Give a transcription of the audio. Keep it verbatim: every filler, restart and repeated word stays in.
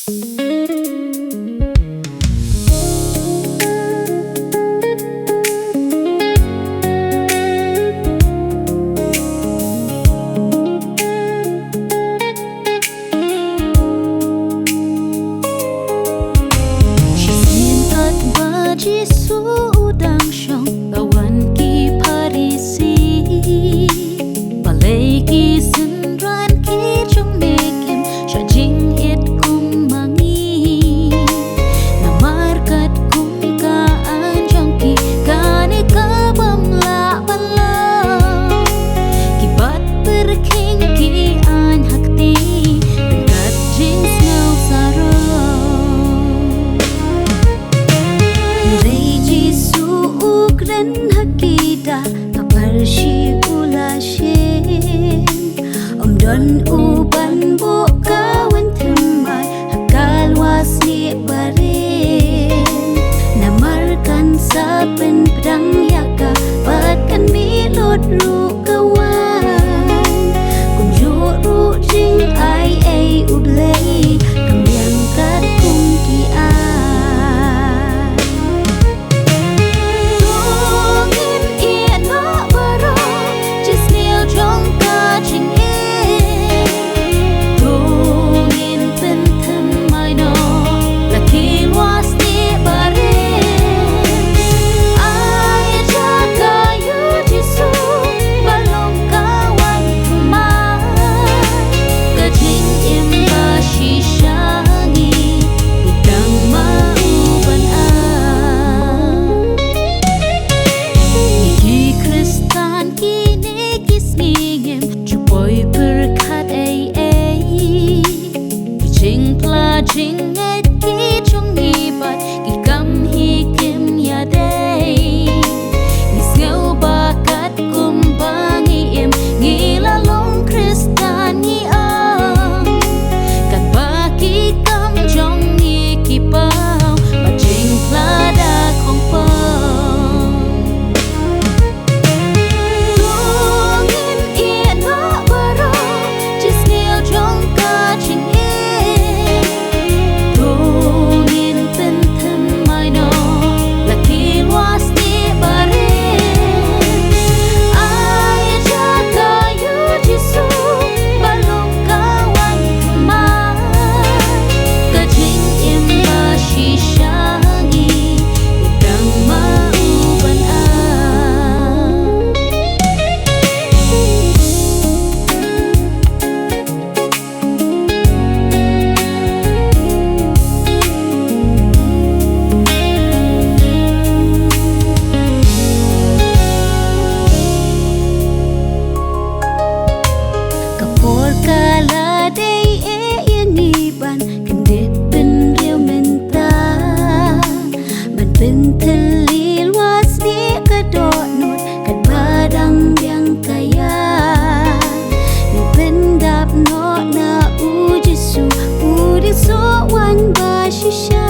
Shisien katba Jisu u dang shong, la wan ki Pharisi. Balei ki synran ki jong me kim shah jingit kum ma ngi? Namar katkum ka aiñ jong ki, kane ka bym lah ban long. Ki bat pyrkhing ki aiñ ha kti, ryngkat jingsngew sarong. Hynrei Jisu u kren ha ki da, ka pyrshah u la shim. Ym don u ban buh ka wan thymmai ha ka lwar snieh barim. Namar kan sa pynpdang ïa ka bad kan mih lut ruh ka waiñ. Kumjuh ruh jingaiei U Blei kam biang katkum ki aiñ. To ngin ïeh noh baroh jingsniew jong ka jingim. To ngin pynthymmai noh la ki lwar snieh barim. Ai jaka ïa U Jisu ba long ka wan thymmai, ka jingim ba shisha ngi dang ma u ban ai. Ki Khristan kine ki sngi ngim ju poi pyrkhat ei ei. Ki jingpla jingngeit ki jong ngi bad ki kam hi kim ïadei. Ngi sngew ba katkum ba ngi im, ngi la long Khristan ngi ong. Katba ki kam jong ngi ki paw, ba jingpla da khongpong. To ngin ïeh noh baroh jingsniew jong ka jingim. To ngin pynthymmai noh la ki lwar snieh barim. Ai jaka ïa U Jisu ba long ka wan thymmai, ka jingim ba shisha ngi dang ma u ban ai. Ka por ka la dei eh ïa ngi ban kyndit bynriew mynta, ban pyntylli lwar snieh ka dohnud katba dang biang ka ïa. Ngin pyndap noh na U Jisu, u dei soh waiñ ba shisha.